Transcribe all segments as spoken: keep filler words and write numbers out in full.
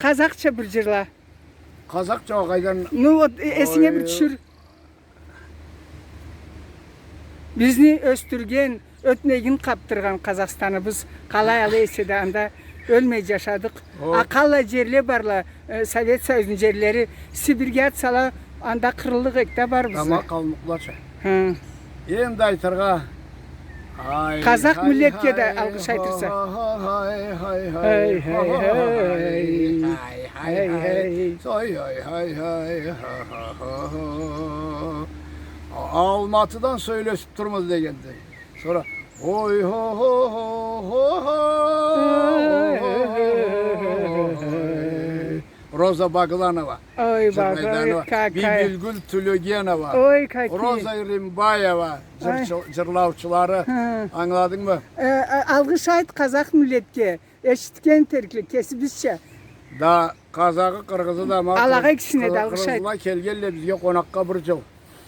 Казахча бир джырла. Казахча къайдан? Ну вот, э-, эсинге бир тюшюр. Бизни ёсдюрген, ётмегин къабдыргъан Казахстаныбыз, къалай алай эсе да, анда ёлмей джашадыкъ. А къаллай джерле барла, э, Совет Союзну джерлери, Сибирге атсала, анда къырыллыкъ эдик да барыбыз да. Тамакъ къалмыкълача. Хы. Энди айтыргъа. Казах миллетге да алгъыш айтырса. Алматыдан сёйлешип турмуз дегенди. Сора ой-хо-хо-хо-хо-хо. Роза Багланова. Ой, Багланова, Бибилгюл Тюлегенова. Ой, какие. Роза Римбаева. Джырлаучулары. Ангыладынгмы? Э, э, алгъыш айт казах миллетге. Эшитген этерикле кесибизча. Да, казагъы, къыргъызы да ма. Алагъа экисине да алгъыш айт. Къыргъызла келгенле бизге къонакъгъа бир джыл.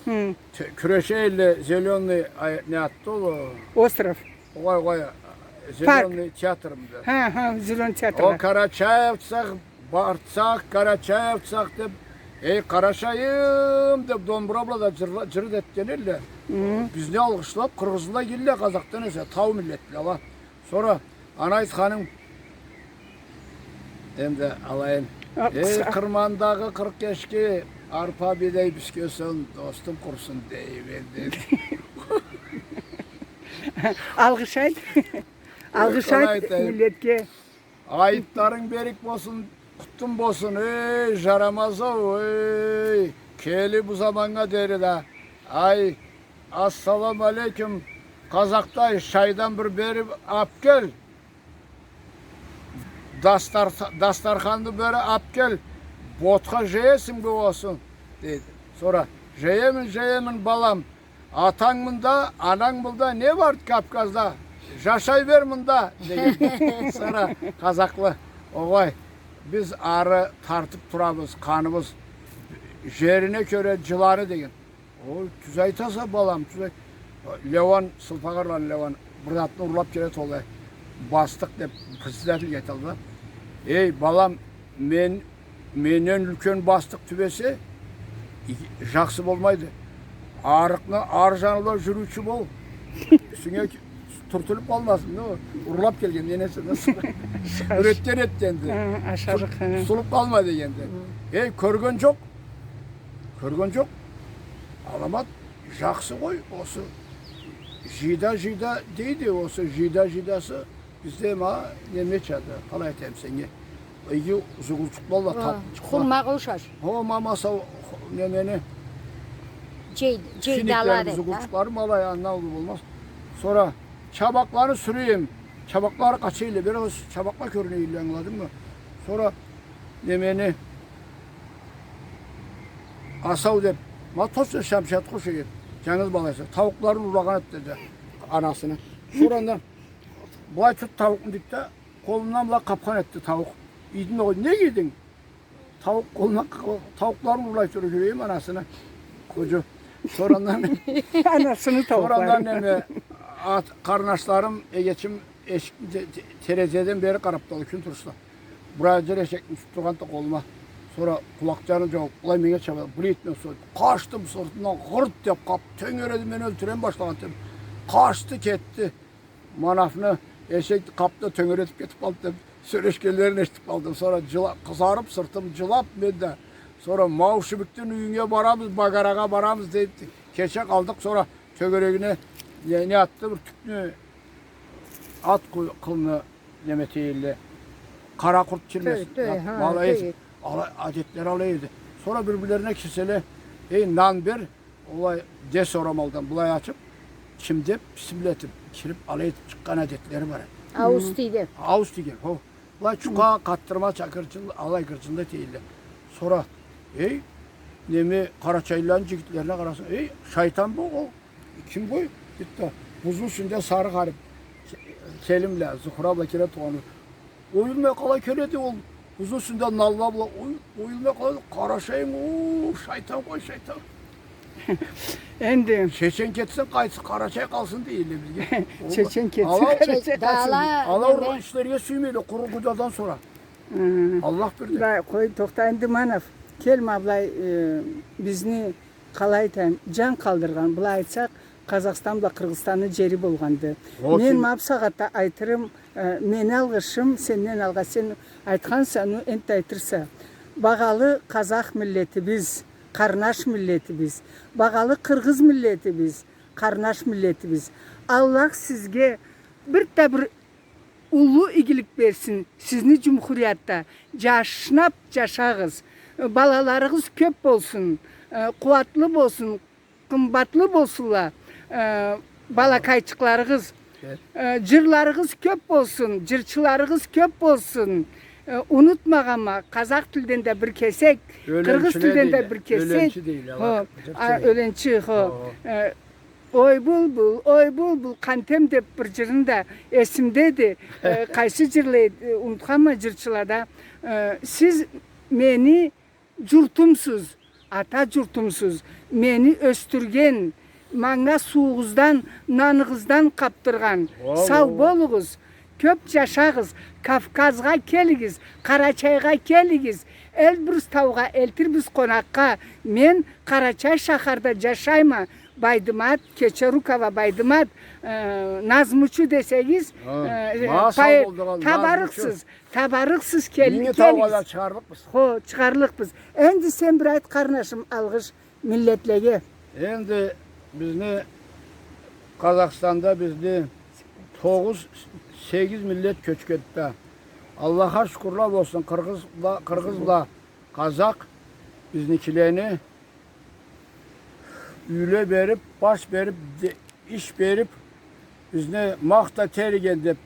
Хы. Кюреше элле зелёный, не атды ол? Остров. Огъай, огъай, зелёный театрмыды? Хы, хы, зелёный театр. О, Карачаевцах, бартсакъ, Карачаевцах деб, эй, Къарачайым деб, домбура бла да джырла-, джыр этген элле. Бизни алгъышлаб, къыргъызла келле, казахдан эсе, тау миллетле ала. Сора Ана айтханым, энди алайын. Эй, къырмандагъы къыркъ эшки, арпа бийдей бийсген сонг, достум къурусун дейме, деди. Алгъыш айт. Алгъыш айт миллетге. Айытларынг берик болсун, къутлу болсун, эй, Джарамаз-оу, эй, келли бу заманнга дери да. Ай, ассаламу алейкум, Къазахтай, шайдан бир бериб аб кел. Дастар-, дастарханны бери аб кел, ботха джеесингми, осун, дейди. Сора, джееме, джееме, балам. Атанг мында, ананг мында, не барды Кавказда? Джашай бер мында, деген. Сора къазахла, огъай, биз ары тартыб турабыз, къаныбыз джерине кёре джылары, деген. Ой, тюз айтаса, балам, тюз айт-. Леуан, Сылпагъарланы Леуан, бир затны урлаб келеди ол, э, бастыкъ деб, председательге айталла да. Эй, балам, мен, менден юлкен бастыкъ тюбесе, и-, джахсы болмайды. Арыкъны ары джаны бла джюрюучю бол. Юсюнге тюртюлюб къалмасын, ну, урлаб келген, энеси, юретген этгенди. Хы, ашарыкъ, хы. Тутулуб къалма дегенди. Хы. Эй, кёрген джокъ. Кёрген джокъ. Аламат, джахсы къой, осу джыйда-джыйда дейди, осу джыйда-джыйдасы бизде ма немечады, къалай айтайым сеннге. Иги зугурчукъла да, хо, тапчыкъла. Хурмагъа ушаш. Хо, ма, маса, хо, немени. Джей-, финиклени джейдалары, зугурчукълары, ма алай, андан уллу болмаз. Сора чабакъланы сюрейим. Чабакълары къача эдиле, бери чабакъла кёрюне эдиле, ангыладынгмы? Сора немени, асау деб, ма точно Шамшат къуш эди, джангыз бала эсе, тауукъларын урлагъан этди да анасына. Сора андан, былай тут тауукъну, дейди да, къолундан былай къабхан этди тауукъ. Ийдинг да къойду, нек ийдинг? Тауукъ къолундан, тауукъларын урлай тура, кёрейим анасына. Къоджу. Сора андан, анасыны тауукълары. Сора андан неме, ат-, къарнашларым, эгечим эшикни те-, те-, терезеден бери къараб турады, кюн турушда. Бир аджыр эшекни тутуб тургъанды къолума. Сора къулакъчаны джабыб, былай меннге чабады. Бир итме сойду. Къачдым, сыртындан гъырт деб къаб, тёнгереди, мени ёлтюреме башлагъанды деб. Къачды, кетди. Манафны эшек къаб да тёнгередиб кетиб къалды деб, сёлешгенлерин эшитиб къалдым. Сора джыла-, къызарыб, сыртым джылаб мен да. Сора Маушибикдин юйюне барабыз, Багарагъа барабыз деб, кече къалдыкъ. Сора тёгерегине не, не атды, бир тюкню ат къуй-, къылны неме этелле. Къара къурт кирмесин. Тёй, тёй, ха, ма алай эди. Алай, адетлери алай эди. Сора бир-бирлерине кирселе, эй, нан бер, олай дес орамалдан былай ачыб, чимдеб, бисмилла этиб, кириб, алай этиб чыкъгъан адетлери бар эди. Аууз тийген. Аууз тийген, хо. Былай чукъа, къатдырмача, гырджын-, алай гырджынлай этелле. Сора, эй, неме, къарачайлыланы джигитлерине къарасанг, эй, шайтан бу ол. Ким бу? Дейди да, бузну юсюнде сары харип, Селим бла, Зухра бла келе тургъан. Оюлмай къалай келеди ол, бузну юсюнде налла бла, ой-, оюлмай къалай, къарачайым, уу, шайтан къой, шайтан. Энди. Чечен кетсин, къайтсын, къарачай къалсын дейле бизге. Чечен кетсин, къарачай къалсын. Ала ол ишлерге сюймейле, къуру къудадан сора. Хы. Аллах бирди. Бла, къой, тохта, энди Манов, кел, ма былай, э, бизни, къалай айтайым, джан къалдыргъан, былай айтсакъ, Къазахстан бла Къыргъызстанны джери болгъанды. Мен ма бусагъатда айтырым, э, мени алгъышым, сенден алгъа, сен айтханса, ну, энтда айтырса. Багъалы къазах миллетибиз, къарнаш миллетибиз, багъалы къыргъыз миллетибиз, къарнаш миллетибиз. Аллах сизге бир да бир уллу игилик берсин сизни джумхуриятда. Джашнаб джашагъыз. Балаларыгъыз кёб болсун, э, къууатлы болсун, къымбатлы болсунла, э, балакайчыкъларыгъыз. Э, джырларыгъыз кёб болсун, джырчыларыгъыз кёб болсун. Э, унутмагъанма, къазах тилден да бир кесек, къыргъыз тилден да бир кесек. Ёленчи дейле, алар. Хо, а, ёленчи, хо. Э, Ой, булбул, ой, булбул, къантем деб бир джырын да эсимдеди. Э, къайсы джырлы эди, э, унутханма джырчылада. Э, сиз мени джуртумсуз, ата джуртумсуз, мени ёсдюрген, манга сууугъуздан, наныгъыздан къабдыргъан. Сау болугъуз. Кёб джашагъыз, Кавказгъа келигиз, Къарачайгъа келигиз. Элбрус таугъа элтирбиз къонакъгъа. Мен Къарачай шахарда джашайма. Байдымат, Кечерукова Байдымат, э, назмучу десегиз, э, поэт. Табарыкъсыз, табарыкъсыз, келигиз. Хо, чыгъарлыкъбыз. Энди сен бир айт, къарнашым, алгъыш миллетлеге. Энди бизни Къазахстанда бизни тогъуз, сегиз миллет кёчгенди да. Аллахха шукурла болсун, къыргъыз бла, къыргъыз бла къазах бизникилени юйле бериб, баш бериб, де-, иш бериб, бизни махта терген деб,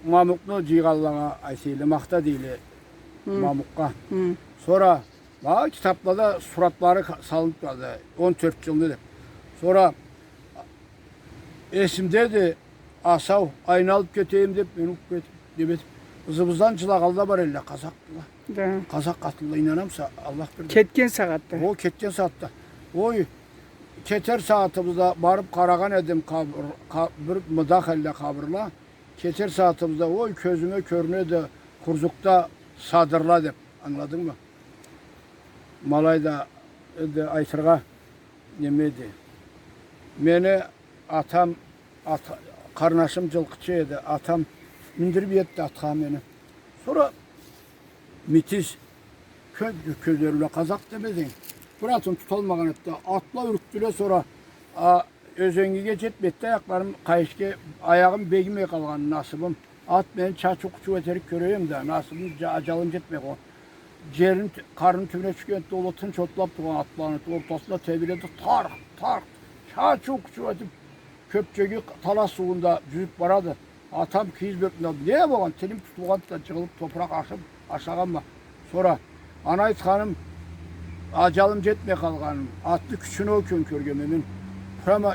мамукъну джыйгъанлагъа айтыйлы, махта дейле мамукъгъа. Сора Ма китаблада суратлары ха-, салыныб турады, он тёрт джылны деб. Сора эсимдеди, асау, айналыб кетейим деб, мен уух кетиб, неме этиб, ызыбыздан джылагъанла бар элле, къазахла. Да. Къазах къатынла, ийнанамыса, Аллах бирди. Кетген сагъатда. О, кетген сагъатда. Ой, кетер сагъатыбызда барыб къарагъан эдим, къабыр, къа-, бир мыдах элле къабырла. Кетер сагъатыбызда, ой, кёзюме кёрюнеди, Хурзукда садырла деб, ангыладынгмы? Ма алайда, энди айтыргъа неме эди. Мени атам, ат-, къарнашым джылкъычы эди, атам миндириб иеди атха мени. Сора Митис, кё-, кёзлери бла къазах демесенг, бир атын туталмагъан эди да, атла юркдюле, сора, а, ёзенгиге джетмеди да, аякъларым къайышха, аягъым бегимей къалгъан, насыбым. Ат мени чачыу-къучуу этерик кёре эдим да, насыбым, джа-, аджалым джетмей къалгъан. Джерни т-, къарны тюбюне тюшген эди да, ол тынч отлаб тургъан атланы ортасында тебирелди, тарх, тарх, чачыу-къучуу этиб, Кёпчеги талас сууунда джюзюб барады. Атам кийиз бёркюн алыб, не болгъан, тилим тутулгъанды да, джыгъылыб, топуракъ ашаб, ашагъанма. Сора аны айтханым, аджалым джетмей къалгъаным, атны кючюне ол кюн кёргенме мен. Прямо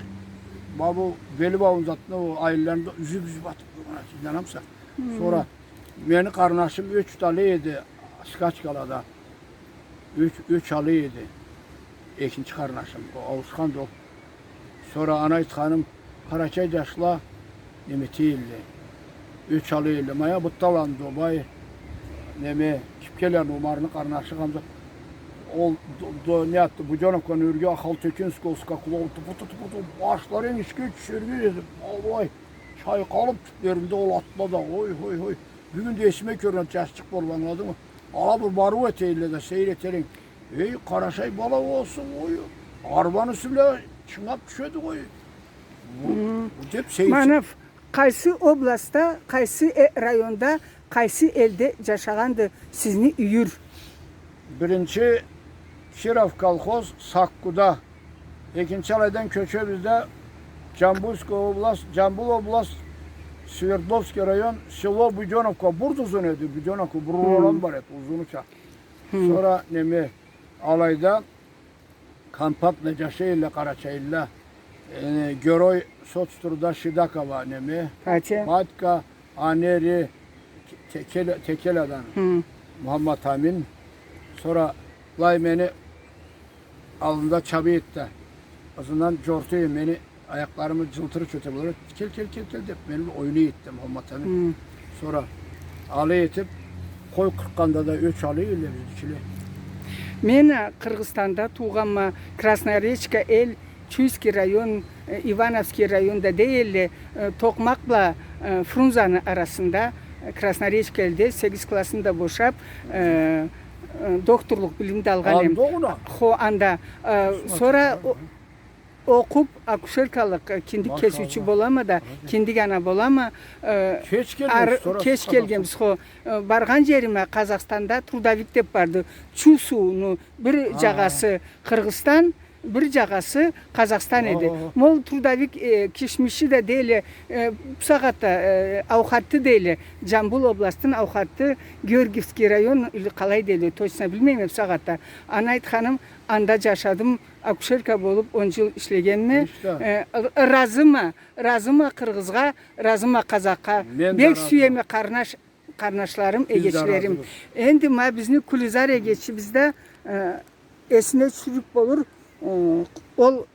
бабу, бели бауун затны, ол айылларында юзюб-юзюб атыб къойгъан, ийнанамыса. Сора мени къарнашым ёч талай эди, скачкалада. Ёч, ёч алай эди. Экинчи къарнашым, ол ауушханды ол. Сора аны айтханым, къарачай джашла неме эте элле. Ёч алай элле. Ма я бытдаланы Добай, неме, Кипкеланы Умарны къарнашы Хамзат. Ол до-, до-, не атды, Будённовканы ёрге Ахалтекин скол скакулоу тупу-тупу-тупу, башлары энгишге тюшерге эди. Алай чайкъалыб тюблеринде ол атла да, ой, ой, ой. Бюгюн да эсиме кёрюнеди, джашчыкъ болуб, ангыладынгмы? Ала бир барыу эте элле да, сейир этеринг. Эй, къарачай бала болсун, ой, арбаны юсю бла чынгыб тюшеди, ой. Бу, бу деб сейир. Манов, къайсы областда, къайсы, э, районда, къайсы элде джашагъанды сизни юйюр? Биринчи Киров колхоз Саккуда. Экинчи алайдан кёчебиз да, Джамбульская область, Джамбул область, Свердловский район, село Будённовка, бурда узун эди, Будённовка, бир урам бар эди, узунуча. Сора неме, алайда компактно джашай элле къарачайлыла, э, герой соцтруда Шидакова неме, Фатя. Фатька, Анери, Текела-, Текеладан Мухаммад Амин. Сора былай мени аллымда чабый эди да, ызындан джорта эдим, мени аякъларымы джылтыры чёте болур эди. Кел, кел, кел, кел деб, мени бла ойнай эди да Мухаммад Амин. Сора алай этиб, Къой къыркъгъанда да ёч алай элле бизникиле. Мен, э, Къыргъызстанда туугъанма, Красноречка эл, Чуйский район, э, Ивановский районда дей элле, э, Токъмакъ бла, э, Фрунзаны арасында, э, Красноречка элде сегиз классны да бошап, э, э, докторлукъ билим да алгъан эм. Анда огъуна? Хо, анда. Э, сора о-, окъуп, акушеркалыкъ, э, киндик кесиучю болама да, киндик ана болама, э, кеч келгенбиз, хо, э, баргъан джериме Къазахстанда трудовик деп барды. Чусуну бир джагъасы Къыргъызстан, бир джагъасы Къазахстан эди. Ма ол трудовик, э, кишмиши да дейле, э, бусагъатда, э, аухатты дейле. Джамбул областны аухатты, Георгиевский район, или къалай дейле, точно билмейме бусагъатда. Аны айтханым, анда джашадым, акушерка болуп он джыл ишлегенме. Э, р-, разыма, разыма къыргъызгъа, разыма къазахха. Бек сюеме, къарнаш, къарнашларым, эгечлерим. Энди ма бизни Кулизар эгечибиз да, э, эсине тюшюрюк болур, э, ол,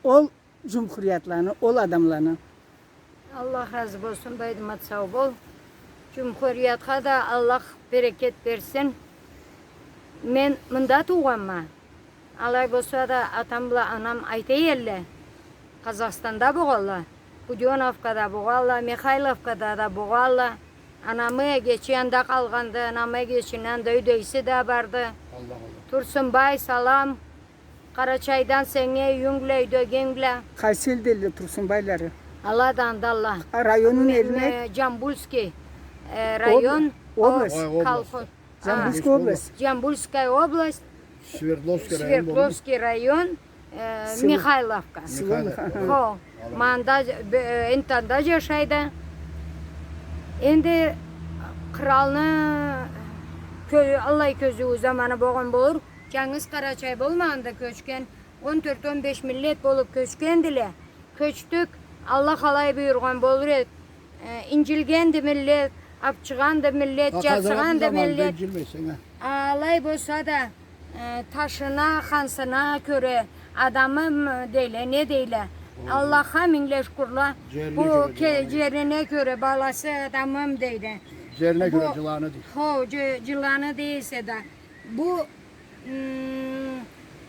ол джумхуриятланы, ол адамланы. Аллах разы болсун, Байдымат, сау бол. Джумхуриятха да Аллах берекет берсин. Мен мында туугъанма. Алай болса да, атам бла анам айта элле, Къазахстанда болгъалла, Будённовкада болгъалла, Михайловкада да болгъалла. Анамы эгечи анда къалгъанды, анамы эгечини анда юйдегиси да барды. Турсунбай, салам. Къарачайдан сеннге, юйюнг бла, юйдегинг бла. Къайсы элде элле Турсунбайлары? Ала да андалла. Районун элине? Джамбульский, э, район. Область. Колхоз. Джамбульская область. Джамбульская область. Свердловский район. Свердловский район, э, Михайловка. Михайловка. Хо, ма анда, бе-, э, энтда анда джашайды. Энди къралны кё-, аллай кёзюу заманы болгъан болур. Джангыз Къарачай болмагъанды кёчген. Он тёрт, он беш миллет болуп кёчгендиле. Кёчдюк, Аллах алай буюргъан болур эди. Э, инджилгенди миллет, абчыгъанды миллет, джарсыгъанды миллет. Алай болса да, э, ташына, хансына кёре адамым дейле, не дейле. Аллахха минг шукурла. Бу ке-, джерине кёре баласы адамым дейди. Джерине кёре джыланы дейди. Хо, джы-, джыланы дейсе да. Бу, м,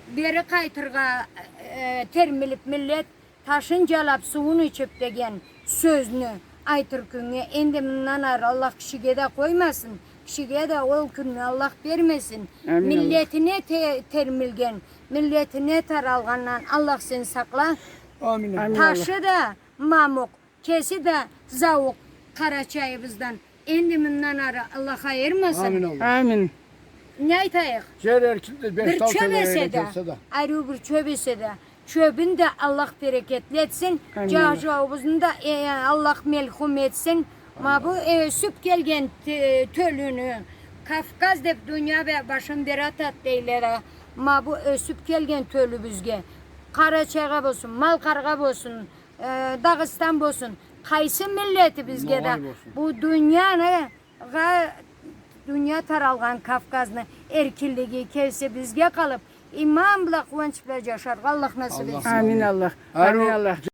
бери къайтыргъа, э, термилип миллет, ташын джалап, сууун ичип деген сёзню айтыр кюннге, энди мындан ары Аллах кишиге да къоймасын, кишиге да ол кюнню Аллах бермесин. Амин, Аллах. Миллетине те-, термилген, миллетине таралгъандан Аллах сен сакъла. Амин, Аллах. Ташы да мамукъ, кеси да зауукъ Къарачайыбыздан. Энди мындан ары Аллах айырмасын. Амин, Аллах. Амин. Не айтайыкъ? Джер эркинди, бир чёб эсе да, ариу бир чёб эсе да, чёбюн да Аллах берекетли этсин. Амин, Аллах. Джашауубузну да, э, Аллах мелхум этсин. Ма бу, э, ёсюп келген те-, тёлюню, Кавказ деп дуния бе-, башын бир атад дейле да. Ма бу ёсюп келген тёлюбюзге, Къарачайгъа болсун, Малкъаргъа болсун, э, Дагъыстан болсун, къайсы миллетибизге да, бу дунияны гъа-, дуния таралгъан Кавказны эркинлиги кеси бизге къалып, иман бла, къууанч бла джашаргъа Аллах насып этсин. Амин, Аллах. Амин, Аллах.